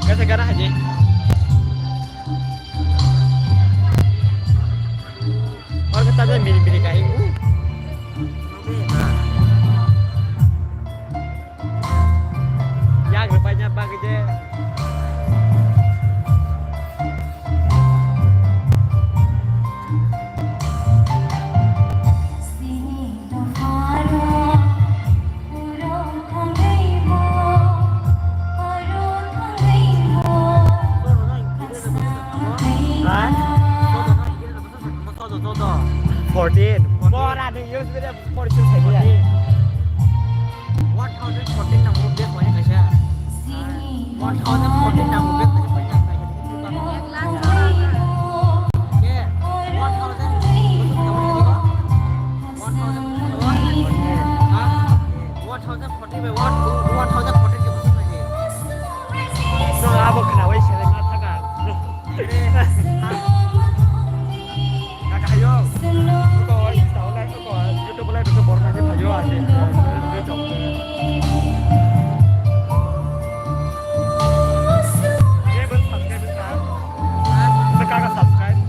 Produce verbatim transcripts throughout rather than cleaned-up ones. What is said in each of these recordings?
Kasa gara haji. Or kata dia mini mini kain. Yang rupanya bagi je. Fourteen. Bora ni use video fourteen. One thousand fourteen number of death wanya kaisa. One thousand fourteen number of death wanya kaisa. Ke, one thousand, one thousand, one thousand fourteen by one, one thousand fourteen ke bosong lagi. No, abo khna wai seleng ma thaka. Kaka hayo. Ko Insta wala ko YouTube wala ko borna ni hayo ase. Ye bun subscribe sa. Kaka subscribe.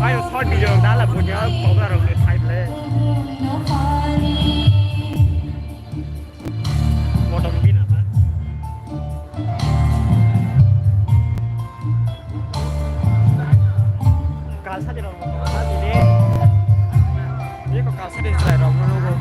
Ayo short video dala punya program ni type le. Motor bina ba. Kalsa de rong ba bine. Ye ko kalsa de sai rong no go.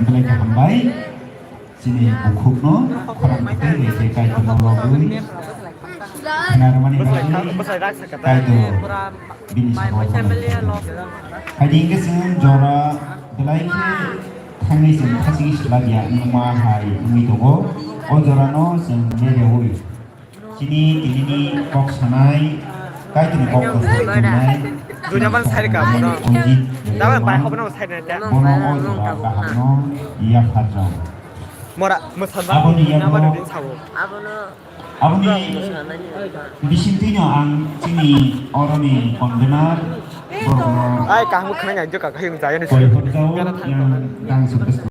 Belai khe hambai. Chini bukhukno khorang tei reke Kaitorno lobwi khnarwmani bagwi Kaitor bini saka o phai di. Hai di hwnkhe chwng jora belai khe thangwi chwng khachigwi swlak ya wngma hai wngwi tongo. O jorano chwng bereui Chini tinini kok sanai, Kaitorni kok kwthai tongnai. Dunia ban sai ka bono. Ojit Daban bai Debbarma, hobo no sai na ta. Bono o jora kaham no yaphar rw. Mora, mosan ba. Aboni yago, Abono aboni bisingtwi no ang chini oroni convener borokno Ai kaham khna ngai joka khayung jaya ni. Koi hotjao yang dang sukes